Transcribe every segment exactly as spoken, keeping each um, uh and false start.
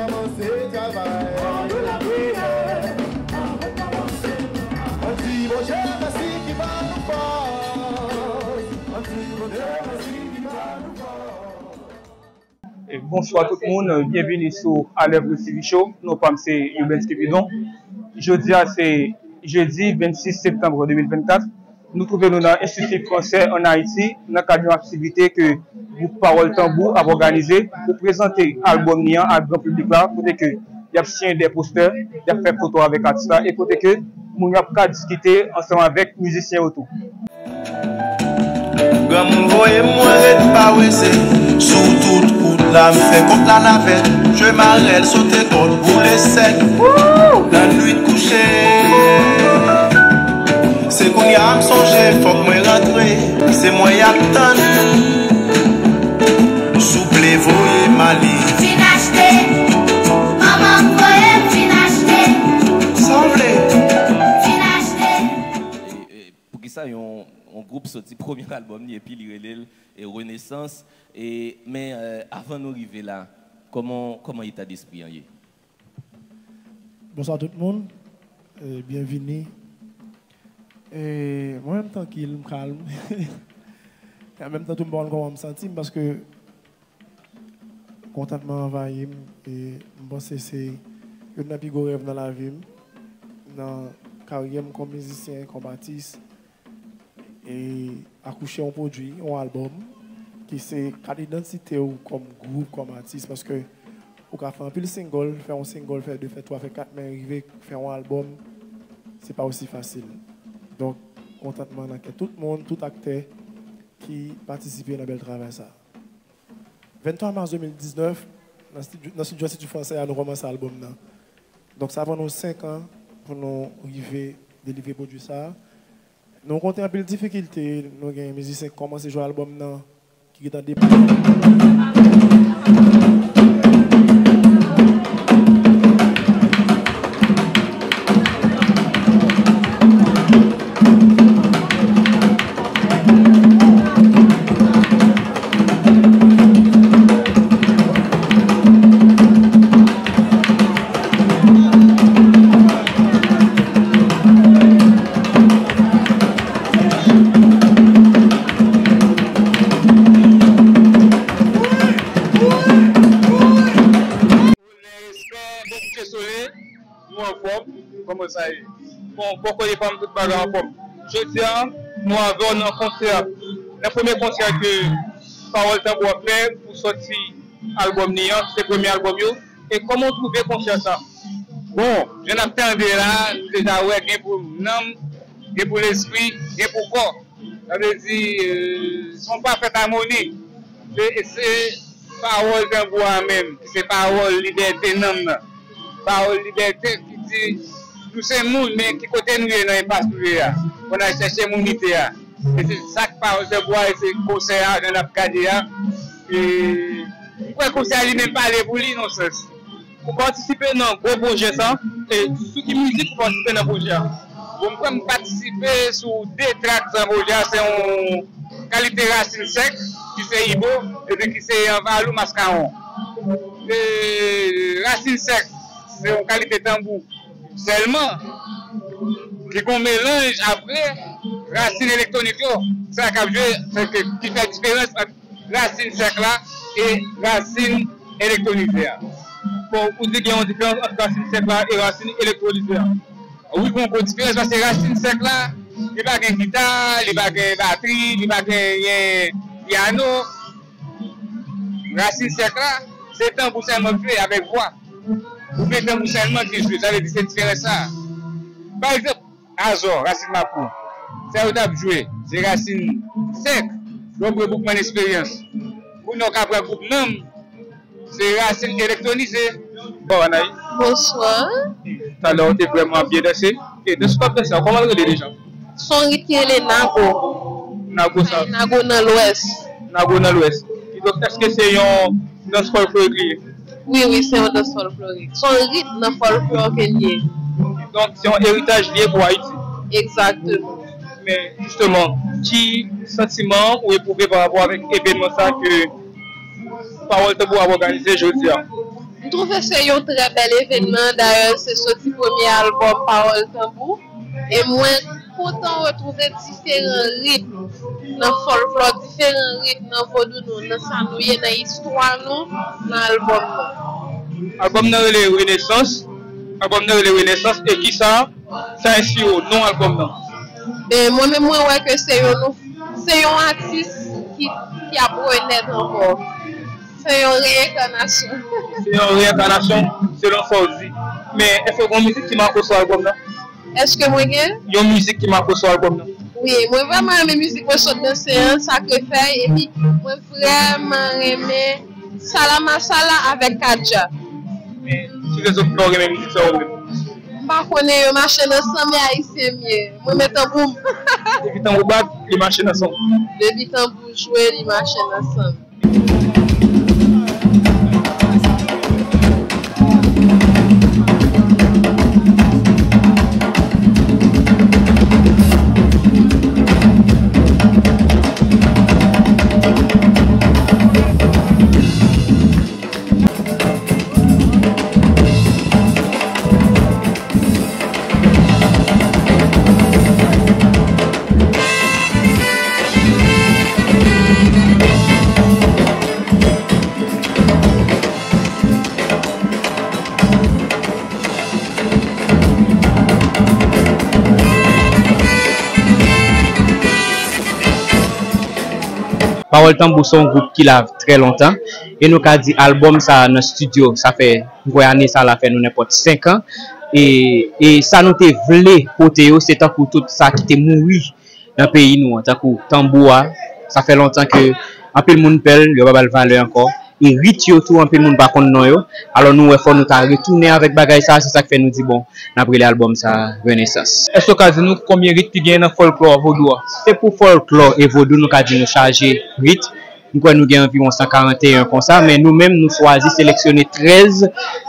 Kòmanse travay. Ann di Bondye mèsi ki ban nou fòs. Ann di Bondye mèsi ki ban nou fòs. E bonswa tout moun, byenvini sou Alevre T V Show. Non pa m se Youbens Cupidon. Jodi a se jedi vennsis septanm de mil vennkat. Nou twouve nou nan Enstiti Fransè ann Ayiti, nan kad yon aktivite ke gwoup Pawòl Tanbou ap òganize pou prezante albòm li an ak gran piblik la, kote ke y ap siyen de postè, y ap fè foto avèk atis la, e kote ke moun yo ap ka diskite ansanm avèk mizisyen yo tou. Granmoun voye m, mwen ret parese. Sou tout wout la, m fè kont la navèt. Jwe marèl, sote kòd, boule sèk. Lannwit kouche. Se kounye a m sonje, fòk mwen rantre. Se mwen y ap tann. Souple voye m ale. Vin achte. Manman m voye m vin achte. Sa w vle? Vin achte. E, e, poukisa yon, yon gwoup soti premye albòm li epi li rele l, e, Renesans? E, men, e, avan nou rive la, kòman, kòman eta despri an ye? Bonswa tout moun. E, byenvini. E, mwen menm trankil, m kalm. E an menm tan tou m pa konn kòman m santi m paske kontantman anvayi m e m panse se youn nan pi gwo rèv nan lavi m, nan karyè m kòm mizisyen, kòm atis. E akouche yon pwodui, yon albòm, ki se kat idantite w kòm gwoup, kòm atis, paske ou ka fè anpil single, fè yon single, fè de, fè twa, fè kat, men rive fè yon albòm, se pa osi fasil. Donk, kontantman nan kè tout moun, tout aktè ki patisipe nan bèl travay sa. Venntwa mas de mil diznèf, nan estidyo, nan estidyo Enstiti Fransè a, nou kòmanse albòm nan. Donk, sa pran nou senk an pou nou rive delivre pwodui sa a. Nou rankontre anpil difikilte, nou gen mizisyen ki kòmanse jwe albòm nan, ki gentan deplase. Respè, bon koute sole, nou anfòm, kòman sa ye? Bon, bò kote pa m tout bagay anfòm. Jodi a, nou avè w nan konsè a. Nan premye konsè ke Pawòl Tanbou ap fè pou sòti albòm li an, se premye albòm yo. E kòman w twouve konsè sa? Bon, jan n ap tande la, nou deja wè gen pou nanm, gen pou lespri, gen pou kò. Sa vle di, e, se yon pafèt amoni. Se, se pawòl tanbou a menm, ki se pawòl libète nanm nan. Pawòl libète ki di, nou se moun, men ki kote nou ye nan enpas nou ye a? Pou n al chèche mounite a. E se sa k pawòl tanbou a, e se konsè a, jan n ap gade a. E, m kwè konsè a li menm pale pou li, nan sans. Ou patisipe nan gwo pwojè sa, e sou ki mizik ou patisipe nan pwojè a? Bon, m kwè m patisipe sou de trak nan pwojè a, se yon kalite rasin sèk, ki se ibo, epi ki se anvalou maskawon. E rasin sèk, se yon kalite tanbou sèlman, ki gon melanj apre rasin elektwonik yo, sa k ap jwe, se ke, ki fè diferans ant rasin sèk la e rasin elektwonize a. Bon, ou di gen yon diferans ant rasin sèk la e rasin elektwonize a. Wi, gen yon gwo diferans, paske rasin sèk la, li pa gen gita, li pa gen batri, li pa genyen pyano. Rasin sèk la, se tanbou sèlman k jwe avèk vwa. Oubyen tanbou sèlman ki jwe, sa vle di se diferans sa. Pa egzanp, Azò, rasin mapou. Sa yo t ap jwe, se rasin sèk. Lè w pran Boukman Esperyans. Kounye a w ka pran gwoup Nanm, se rasin elektwonize. Bon, Anaï. Bonswa. Talè w te vrèman ap byen danse. E dans w t ap danse a, kòman l rele deja? Se yon rit ki rele Nago. Nago sa? Nago nan Lwès. Nago nan Lwès. Kidonk, èske se yon dans fòlklorik li ye? Wi, wi, se yon dans fòlklorik. Se yon rit nan fòlklò ke l ye. Donk, se yon eritaj li ye pou Ayiti. Egzakteman. Men, jisteman, ki santiman ou epwouve pa rapò avèk evènman sa ke Pawòl Tanbou ap òganize jodi a? M twouve se yon trè bèl evènman, dayè se soti premye albòm Pawòl Tanbou, e mwen kontan retwouve diferan ritm nan fòlklò, diferan ritm nan vodou nou, nan sa nou ye, nan istwa nou, nan albòm nou. Albòm nan rele Renesans. Albòm nan rele Renesans. E kisa sa enspire w, non albòm nan? Ben, mwen menm mwen wè ke se yon nou, se yon atis ki, ki ap renèt ankò. Se yon reyenkanasyon. Se yon reyenkanasyon, selon sa w di. Men èske gen yon mizik ki make w sou albòm nan? Èske mwen gen? Yon mizik ki make w sou albòm nan? Wi, mwen vrèman renmen mizik mwen sot danse an, Sakre Fèy, epi mwen vrèman renmen Sala Masala avèk Kadja. Men ki rezon ki fè w renmen mizik sa yo menm? M pa konnen, yo mache nan san m, e ayisyen m ye. Mwen renmen tanbou m. Depi tanbou bat, li mache nan san w. Depi tanbou jwe, li mache nan san m. Pawòl Tanbou se yon gwoup ki la trè lontan, e nou ka di albòm sa a nan estidyo, sa fè, m kwè ane sa la fè nou nenpòt senk an, e, e sa nou te vle pote yo, se tankou tout sa ki te mouri nan peyi nou an, tankou tanbou a, sa fè lontan ke anpil moun pè l, yo pa ba l valè ankò, e rit yo tou, anpil moun pa konn non yo, alò nou wè fò nou ta retounen avèk bagay sa a, se sa k fè nou di bon, n ap rele albòm sa a Renesans. Èske w ka di nou konbyen rit ki genyen nan fòlklò vodou a? Se pou fòlklò e vodou, nou ka di nou chaje rit. M kwè nou gen anviwon san karanteyen konsa, men nou menm nou chwazi seleksyone trèz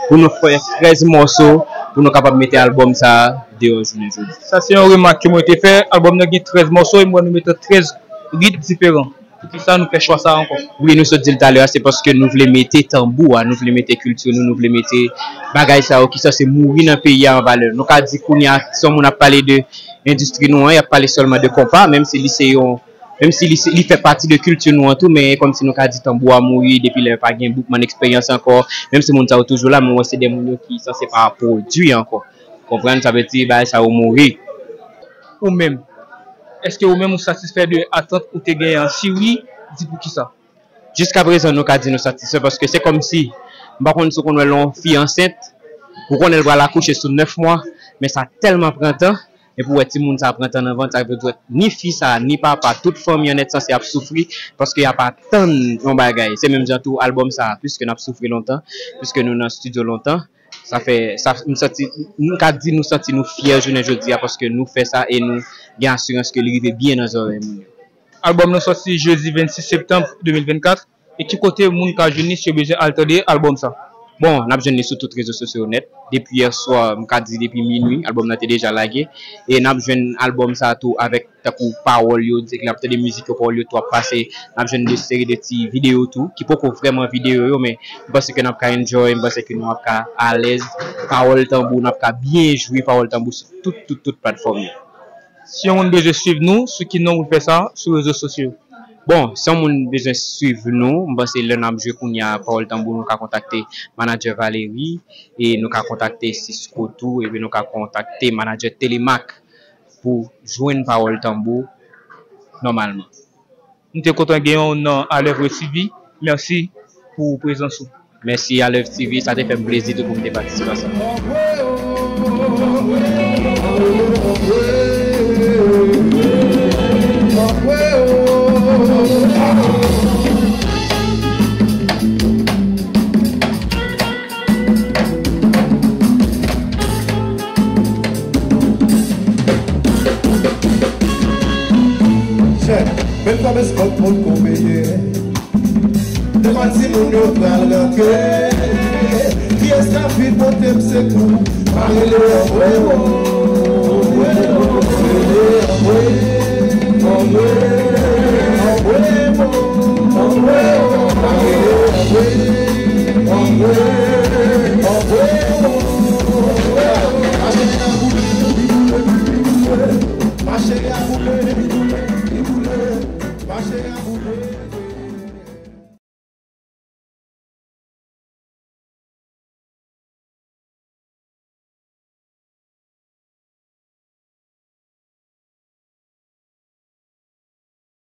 pou nou fè trèz mòso pou nou kapab mete albòm sa a deyò jounen jodi. Sa se yon remak ke mwen te fè, albòm nan gen trèz mòso e m wè nou mete trèz rit diferan. Poukisa nou fè chwa sa a ankò? Wi, nou sot di l talè a, se paske nou vle mete tanbou a, nou vle mete kilti nou, nou vle mete bagay sa yo ki sanse mouri nan peyi a an valè. Nou ka di kounye a, si yon moun ap pale de endistri nou an, y ap pale sèlman de konpa, menm si li se yon, menm si li, se- li fè pati de kilti nou an tou, men e kòmsi nou ka di tanbou a mouri depi lè pa gen Boukman Eksperyans ankò, menm si moun sa yo toujou la, men w wè se de moun yo ki sanse pa pwodui ankò. Konprann? Sa vle di bagay sa yo mouri. Ou menm, èske ou menm ou satisfè de atant ou te genyen an? Si wi, di poukisa? Jiskaprezan, nou ka di nou satisfè paske se kòmsi, m pa konn si w konn wè lè yon fi ansent, ou konnen l pral akouche sou nèf mwa, men sa tèlman pran tan, epi w wè timoun sa pran tan nan vant, sa vle di ni fi sa, ni papa, tout fanmi an nèt sanse ap soufri paske y ap atann yon bagay. Se menm jan tou albòm sa, piske n ap soufri lontan, piske nou nan estidyo lontan, sa fè, sa, m santi, nou ka di nou santi nou fyè jounen jodi a paske nou fè sa e nou gen asirans ke li rive byen nan zòrèy moun yo. Albòm nan sòti jedi vennsis septanm de mil vennkat. E ki kote moun ka jwenn li si yo bezwen al tande albòm sa? Bon, n ap jwenn li sou tout rezo sosyo yo nèt. Depi yè swa, m ka di depi minwi, albòm nan te deja lage. E n ap jwenn albòm sa tou avèk tankou pawòl yo, di l ap tande mizik yo, pawòl yo tou ap pase. N ap jwenn de seri de ti videyo tou, ki poko vrèman videyo yo, men m panse ke n ap ka enjoy, m panse ke nou ap ka alèz. Pawòl Tanbou, n ap ka byen jwi Pawòl Tanbou sou tout, tout, tout platfòm yo. Si yon moun bezwen swiv nou, sou ki non pou l fè sa sou rezo sosyo yo? Bon, si yon moun bezwen swiv nou, m panse lè n ap jwe kounye a Pawòl Tanbou, nou ka kontakte manadjè Valery, e nou ka kontakte Cisco tou, epi nou ka kontakte manadjè Telemac pou jwenn Pawòl Tanbou nòmalman. M te kontan genyen w nan Alevre T V. Mèsi pou prezans ou. Mèsi Alevre T V, sa te fè m plezi tou pou m te patisipe ansanm. Chèf, menm kòb eskòt potko peye. Devan timoun yo pral rantre. Kiyès k ap vin pote m sekou? Pa rele anmwe o, rele anmwe, anmwe, anmwe o, anmwe o, pa rele anmwe, anmwe. Mache an bouke.